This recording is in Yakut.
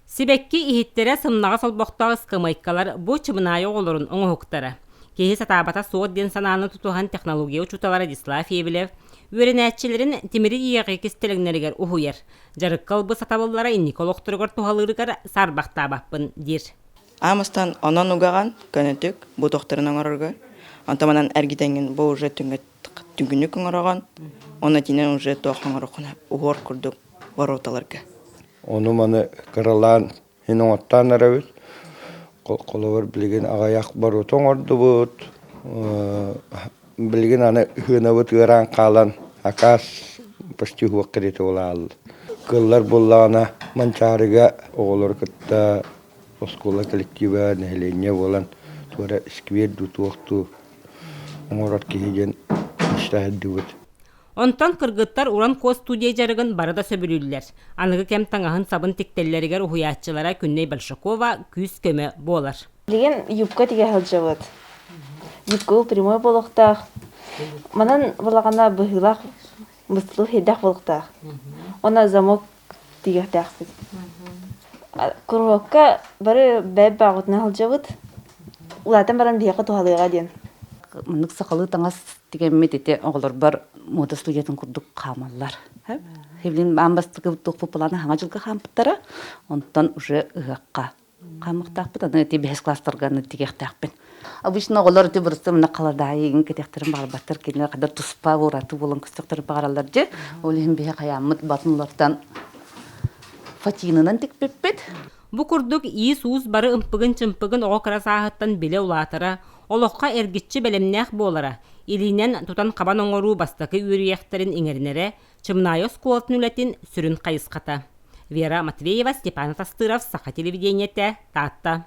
Сибэкки иһиттэрэ сымнаҕас олбохтоох ыскамыайкалар бу Чымынаайы оҕолорун оҥоһуктара. Киһи сатаабата суох диэн санааны тутуһан технология учуутала Радислав Евлев үөрэнээччилэрин тимири иэҕи кистэлэҥнэригэр уһуйар. Дьарыкка ылбыт сатабыллара инники олохторугар туһалыырыгар саарбахтаабаппын диир. Аамастан онон угаҕан көнөтүк бу тохторун оҥорорго, онтон манан эргитэҥҥин бу уже түҥүнүк оҥороҕун, уонна итинэн уже туох оҥороххуна уһуор курдук вороталарга. Ону-маны кыралаан иһин оҥоттоон эрэбит. Холобур, билигин аҕыйах боруота оҥордубут. Билигин аны ыһыынабыт ыараан хаалан, акаас почти уһуох кэриэтэ буолаалла. Кыыллар буоллаҕына, Манчаарыга оҕолору кытта оскуола коллектива, нэһилиэнньэ буолан туора сквер дуу, туох дуу оҥорор киһи диэн мечтаһырдыбыт. Онтон кыргыттар Уран Куо студия дьарыгын бары да сөбүлүүллэр. Аныгы кэм таҥаһын-сабын тиктэллэригэр уһуйааччылара Күннэй Большакова күүс-көмө буолар. Билигин юбка тигэ сылдьабыт. Юбка прямой буолуохтаах. Манан балаҕана быһыылаах быстылык хейдэх буолуохтаах. Она замок тигиэхтээхпит. Куруһуокка бары бэйэ баҕабытынан сылдьабыт. Улаатан баран биһиэхэ туһалыаҕа диэн. Маннык сахалыы таҥас тигэммит ити оҕолорбор муода студиятын курдук хаамаллар. Хевлин аан бастакы туохпут плана хаҥа дьылга хаампыттара. Онтон уже ыһыахха хаамыахтаахпыт. Аны ити бэһис класстарга аны тигиэхтээхпин. Обычно оҕолор ити бырысты мына халадаайы кэтиэхтэрин баҕарбаттар. Кинилэр хада туспа ураты буолан көстөхтөрүн баҕараллар дьэ. Ол иһин биһи хайааммыт батынулартан фатинынан тикпиппит. Бу курдук иис-уус бары ымпыгын-чымпыгын оҕо кыра сааһыттан билэ улаатара, олоххо эргиччи бэлэмнээх буолара, илиинэн тутан-хабан оҥоруу бастакы үөрүйэхтэрин иҥэринэрэ Чымнаайы оскуолатын үлэтин сүрүн хайысхата. Вера Матвеева, Степан Тастыров, Саха телевидениетэ, Таатта.